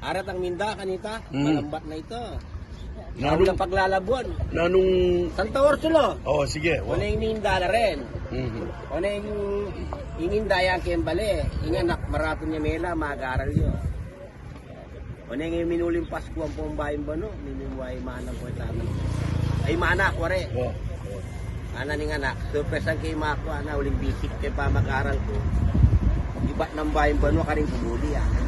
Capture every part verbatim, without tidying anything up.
Arat ang minda kanita, mm, malambat na ita. Nanung, nanung paglalabuan. Nanung Santa Ursula. Oh, sige. Wa. One ing minda la rin. Mhm. One ing, ing minda yang keng bale. Ing anak, maratun ya mela, mag-aral ya. One ing minuling Pasku ampong bayung bano, mimimuay manang po itana. Ay, mana, kuwari. Oh. Ana ning anak, surpresan ke maku, ana, uling bisik ke pamag-aral ku. Ibat nang bayung bano, karing kumuli, ana.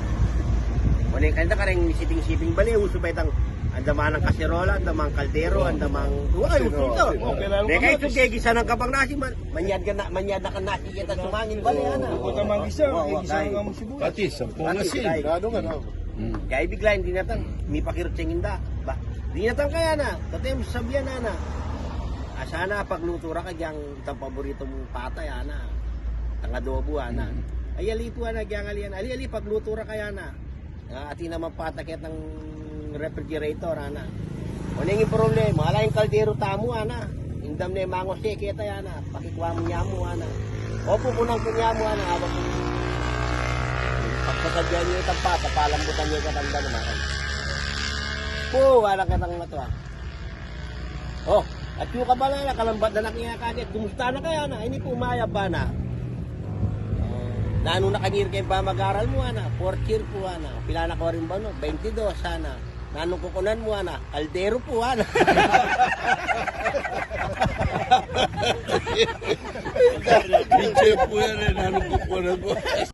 One ing kanita, karing siping-siping bale, usu pa itang, anda mang kaserola, anda mang kaldero, anda mang, wa, usu ita. Okay, lalo. Deka itu, gigisa nang kapang nasi, man, manyad ka na, manyad na ka nasi kita sumangin bale, ana. Wa, wa, gisa, wa, wa, gisa kay. Pati, sampung asin. Kay. Lalo nga, no? Hmm. Kaya bigla ing dinatang, mipakirut siyang inda. Ba, dinatang kaya na, pati ang sabihan na na. Asa na, pagluto ra ka, diyang itang paborito mung pata, ana. Tang adobo, ana. Hmm. Ay, ali pu, ana, diyang ali, ali, ali, pagluto ra kaya na. Ah, atin naman pata ketang refrigerator, ana. One ing problema, ala ing kaldero tamu, ana. Indam ne mangose keta, ana. Pakikua mu ne mu, ana. Opu, kunan ku ne mu, ana. Abang pagpasadya ne itang pata, palambutan ne ketang danu, ana. Pu, ala ketang atua. Oh, at yu ka bala na, kalambat na na kaya kake, kumusta na kaya na? Ini pu, mayap, ana. Nanu na kangir keng pamag-aral mu, ana? Fourth year pu, ana. Pila na kawaring bano? Twenty-dos, ana. Nanu kukunan mu, ana? Kaldero pu, ana. Teacher pu yan, eh. Nanu kukunan mu?